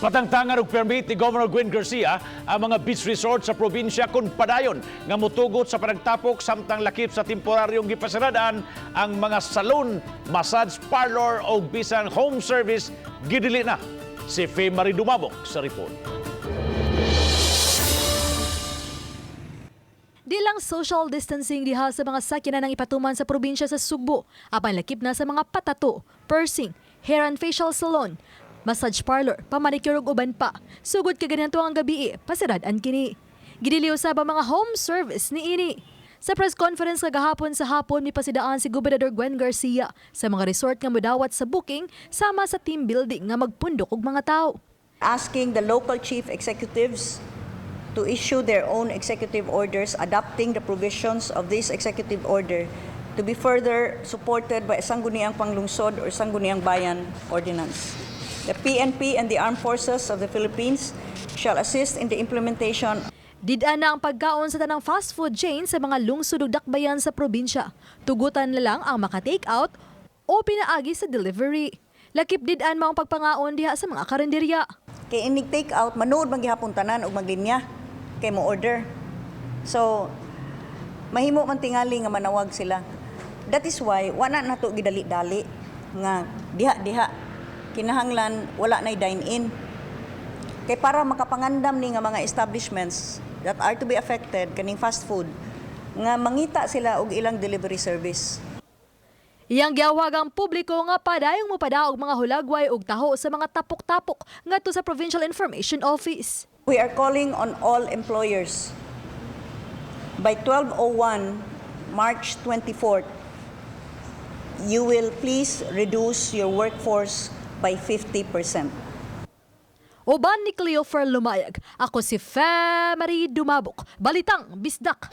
Patangtangan og permit ni Governor Gwen Garcia ang mga beach resort sa probinsya kung padayon nga motugot sa panagtapok samtang lakip sa temporaryong gipasaradan ang mga salon, massage parlor o bisan home service gidili na. Si Faye Marie Dumabok sa report. Di lang social distancing diha sa mga sakyanan ang ipatuman sa probinsya sa Sugbo, apan lakip na sa mga pa-tattoo, piercing, hair and facial salon, massage parlor, pamanicure ug uban pa. Sugod kaganito ang gabi, pasarad-an kini. Gidili usab ang mga home service niini. Sa press conference kagahapon sa hapon, mipasidaan si Gobernador Gwen Garcia sa mga resort nga modawat sa booking sama sa team building nga magpundok og mga tao. Asking the local chief executives to issue their own executive orders adopting the provisions of this executive order to be further supported by Sangguniang Panglungsod or Sangguniang Bayan ordinance. The PNP and the Armed Forces of the Philippines shall assist in the implementation. Did-an na ang pagkaon sa tanang fast food chain sa mga lungsod ug dakbayan sa probinsya. Tugutan na lang ang maka-take out o pinaagi sa delivery. Lakip did-an maong pagpangaon diha sa mga karinderya. Kay inig take out, manuod man gihapon tanan og maglinya kay mo order. So mahimo man tingali nga manawag sila. That is why wala na to gidali-dali nga diha-diha kinahanglan wala nay dine-in. Kay para makapangandam ni nga mga establishments that are to be affected kaning fast food nga mangita sila og ilang delivery service. Iyang giawhag ang publiko nga padayong mopadaog mga hulagway ug taho sa mga tapok-tapok ngadto sa Provincial Information Office. We are calling on all employers. By 12:01, March 24th, you will please reduce your workforce by 50%. Uban ni Cleofer Lumayag, ako si Fe Marie Dumabok. Balitang Bisdak.